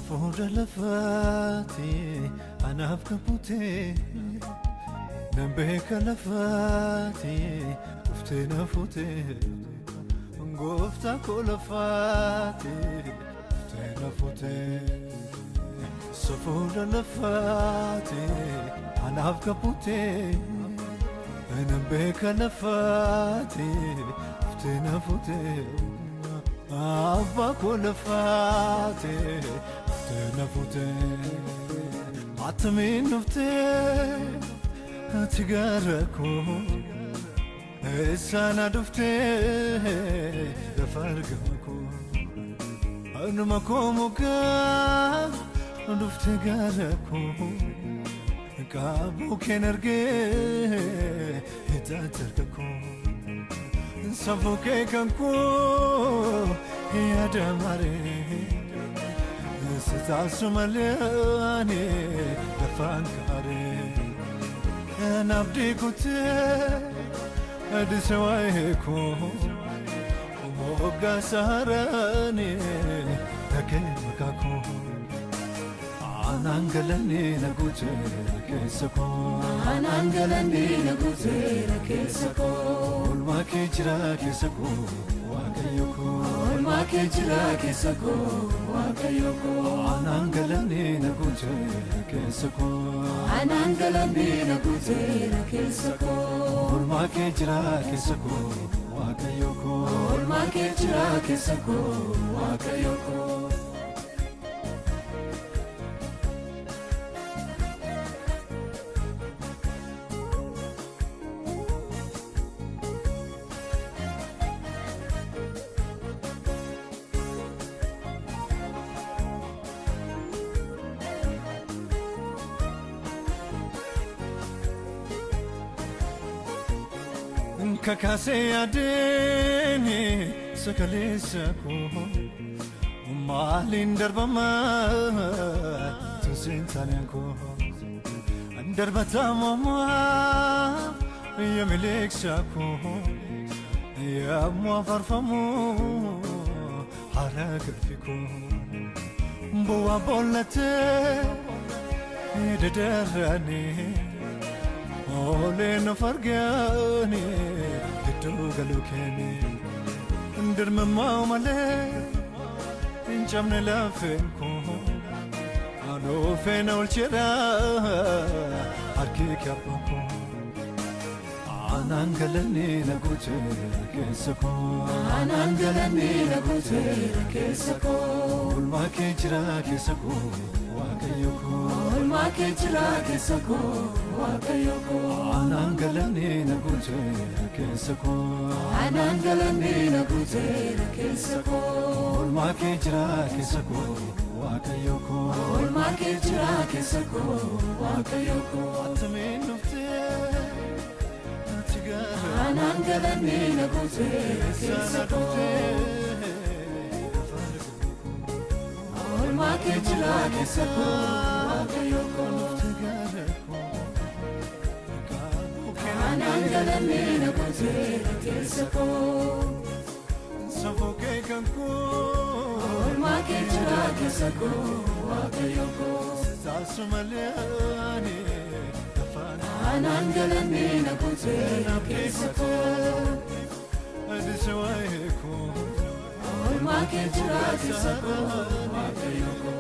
Safuudha lafaati anaaf kabbutee, nan beeka lafaati dhuftee na fuutee. Gooftaa koo lafaati dhuftee na fuutee. Safuudha lafaati anaaf kabbutee, nan beeka lafaati dhuftee na fuutee. Abbaa koo lafaati dhuftee na fuutee. Attamiin dhuftee ati gara koo, eessaan dhuftee lafa argama koo? Anuma koo mukaa dhuftee gara koo, qaabuu keen argee hidhaa harka koo. Safuu kee kan koo yaada maree, si taasu malee ani lafaan kaaree. Nabdii kutee adise waa'ee koo, moggaa saaraani dhagee maqaa koo. Anaan galanii na guuteera keessa koo. Anaan galanii na guuteera keessa koo. Oolmaa kee jira keessa koo, Waaqayyo koo. Oolmaa kee jira keessa koo, Waaqayyo koo. Anaan galanii na guuteera keessa koo. Anaan galanii na guuteera keessa koo. Oolmaa kee jira keessa koo, Waaqayyo koo. Oolmaa kee jira keessa koo, Waaqayyo koo. Kakaasee yaadeen sakaleessa koo, maaliin darbama tusiin taaneen koo? Darbatamamaa yamileeksa koo, yaamuu afarfamu haala galfi koo. Bu'aa boollatee dadaranii ooleen of arganii gidduu galuu keeni. Dirmammaa malee hin cabne lafeen koo, anuufeen olcheera harki kabbaa koo. Anaan galanii na guuteera keessa koo. Anaan galanii na guuteera keessa koo. Oolmaa kee jira keessa koo, Waaqayyo koo. Oolmaa kee jira keessa koo, Waaqayyo koo. Anaan galanii na guuteera keessa koo. Anaan galanii na guuteera keessa koo. Oolmaa kee jira keessa koo, Waaqayyo koo. Oolmaa kee jira keessa koo, Waaqayyo koo. Attamiin dhuftee ati gara Anaan galanii na guuteera keessa sana koo. dhuftee lafa argamu koo. Oolmaa kee jira keessa koo, Waaqayyo koo. Dhuftee gara koo, qaabuu kee Anaan galanii na guuteera keessa koo. Safuu kee kan koo Oolmaa kee jira keessa koo, Waaqayyo koo. Taasu malee ani lafaan Anaan galanii na guuteera keessa koo. adise waa'ee koo. Oolmaa kee jira keessa koo, Waaqayyo koo.